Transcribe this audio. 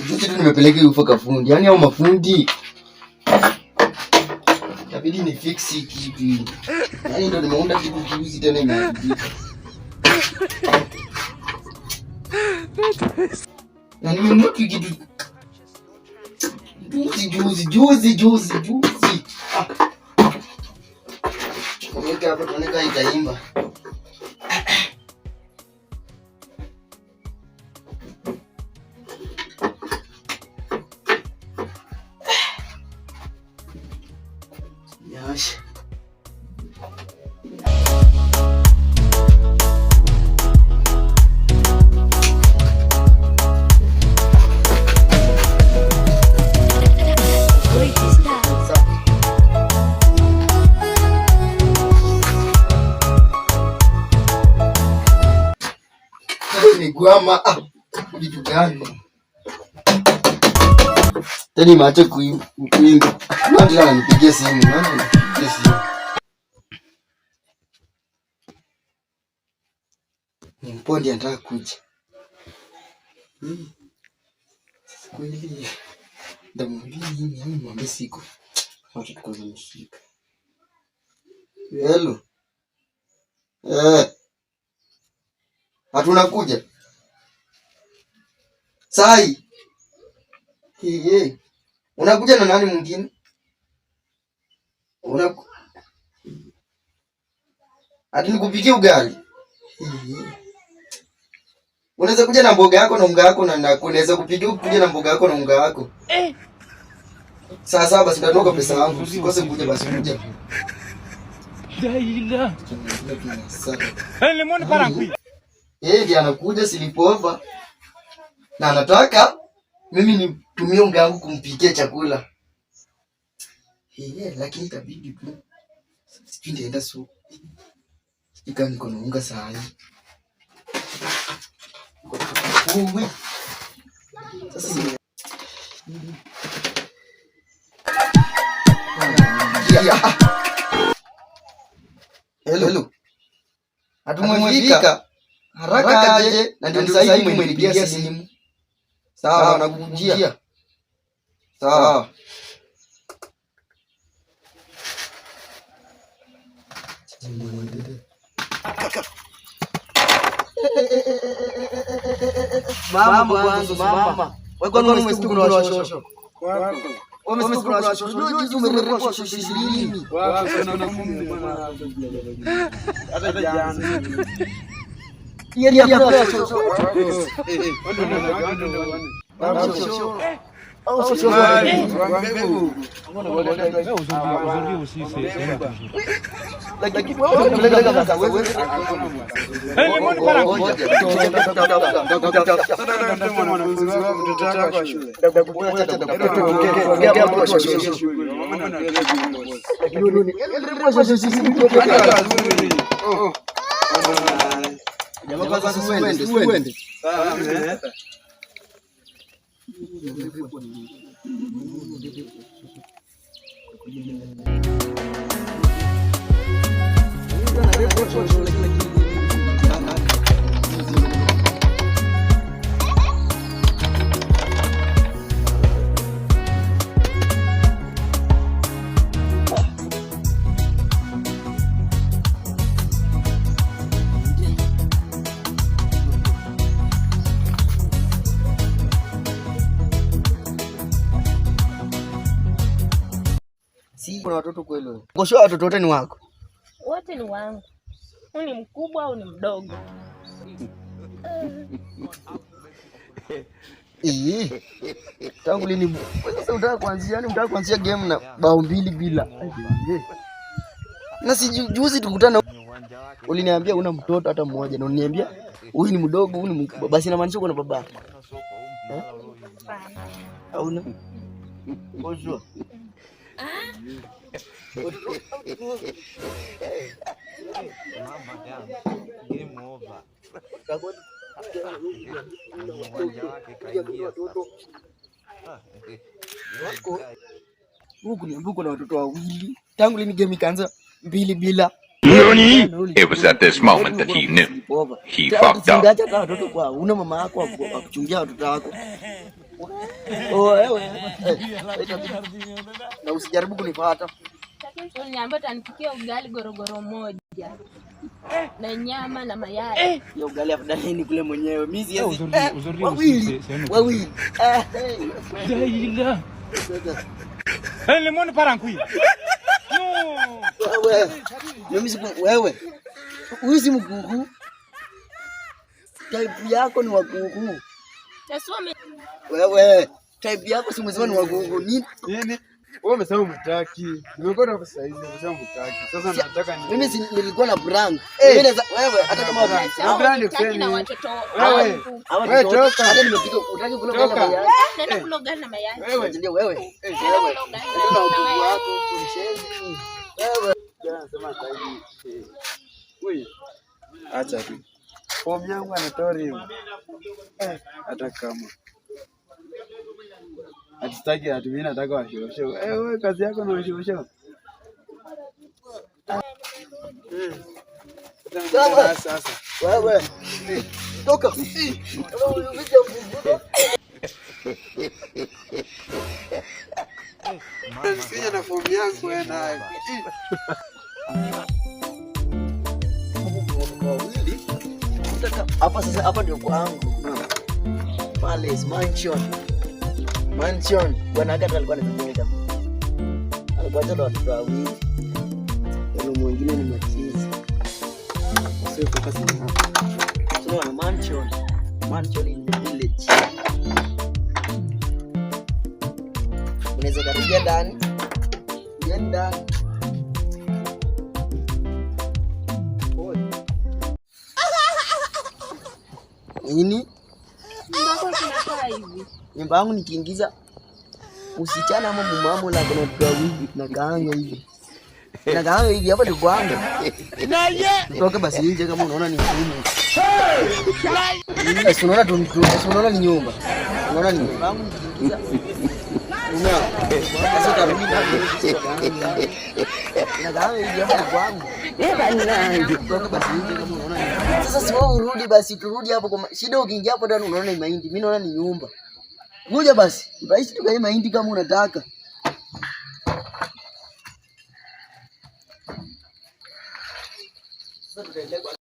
Juzi tu nimepeleka ufa kafundi. Yaani hao mafundi. Itabidi ni fix hii kitu. Yaani ndo nimeunda kitu juzi tena imeharibika. Na nimenunua tu kitu juzi juzi juzi juzi juzi. Ah. Weka hapa tuone kama itaimba. Yavaş. Imegwama. Ah, vitu gani? Tena imeacha kuimba. Nani ananipigia simu? Nani ananipigia simu? Ni mpondi anataka kuja. Sasa kweli ndamwambia nini? Yaani mwambie siku. Wacha kwanza nishike. Hello. Eh. Hatuna kuja. Sai. Hey. Unakuja na nani mwingine? Una Ati nikupikie ugali? Unaweza kuja na mboga yako na unga wako na unaweza kupikia kuja na mboga yako na unga wako. Eh. Sawa sawa basi nitatoka pesa yangu. Usikose kuja basi kuja. Daila. Eh, lemon parangui. Yeye ndiye anakuja silipova. Na anataka mimi nitumie unga wangu kumpikia chakula. Lakini itabidi tu. Sijui nitaenda soko. Sijui kama niko na unga saa hii. Uwe. Sasa si Yeah. Hello. Hello. Hatumwefika. Haraka aje na ndio sasa hivi umenipigia simu. Sawa, nakukujia. Sawa. Mama kwanza mama. Wewe kwani umesikia kuna washosho? Wamesikia kuna washosho. Unajua juzi umerepwa shosho 20. Hata jana. Yeye ya shosho. Si kuna watoto kweli wewe? Ngosho watoto wote ni wako? Wote ni wangu. Huyu ni mkubwa au ni mdogo? Eh. Tangu lini sasa unataka kuanzia, yani unataka kuanzia game na bao 2 bila. Na si juzi tukutana uliniambia una mtoto hata mmoja na uliniambia huyu ni mdogo, huyu ni mkubwa. Basi inamaanisha uko na baba. Eh? Hauna? Ngosho. Game over. Uwanja wake kaingia Huku ni na watoto wawili. Tangu lini game ikaanza 2 bila? It was at this moment that he knew. He fucked up. Acha watoto kwa una mama yako akuchungia watoto wako. Oh, wewe. Na usijaribu kunifuata. Uliniambia utanipikia ugali gorogoro moja na nyama na mayai. Hiyo ugali afadhali ni kule mwenyewe. Mimi siwezi. Aujourd'hui, Wawili. c'est un autre. Wawili. Eh, le monde part en couille. Non. Wewe. Mimi siku wewe. Huyu si mkuku. Type yako ni wakuku. Sasa Wewe, type yako si mzima ni wakuku. Ni Nini? Wewe umesema hutaki. Nimekuwa na pesa hizi, umesema hutaki. Sasa nataka ni mimi si nilikuwa na prank. Mimi naweza wewe hata kama Na brand hutaki na usemi. watoto Wewe. wangu. hawa Wewe watoto toka. hata nimepika utaki kula ugali na Toka. mayai. Naenda kula ugali na mayai. Wewe. Ndio wewe. Naenda Wewe. kula ugali Na na wakuku mayai. wako mshenzi. Wewe. Jana anasema hataki. Huyu. Acha tu. Fomu yangu anatoa rimu. Eh, hata kama. Hatutaki ati mimi nataka washosho. Eh, wewe kazi yako ni washosho. Sawa. Sasa. Wewe. Toka. Sija na fomu yangu wewe naye. Wawili. Hapa sasa, hapa ndio kwangu. Palace mansion. Mansion. Bwana Agata alikuwa anatembea. Alikuwa na watoto wawili. Yule mwingine ni machizi. Sio focus ni hapa. Tunaona mansion. Mansion in the village. Unaweza karibia ndani. Ingia ndani. Oi. Nini? Nyumba yako tunakaa hivi. Nyumba yangu nikiingiza msichana ama mumamo la kuna watoto wawili nakaanga hivi. Nakaanga hivi hapa ni kwangu. Tutoke basi nje kama unaona ni ngumu. Si unaona tu si unaona ni nyumba. Unaona ni nyumba yangu nikiingiza. Umeona? Sasa utarudi ndani. Nakaanga hivi hapa ni kwangu. Tutoke basi nje kama unaona ni. Sasa si wewe urudi basi turudi hapo kwa shida ukiingia hapo ndani unaona ni mahindi. Mimi naona ni nyumba. Kuja basi, utaishi tu kwa hii mahindi kama unataka. Sasa tutaendelea.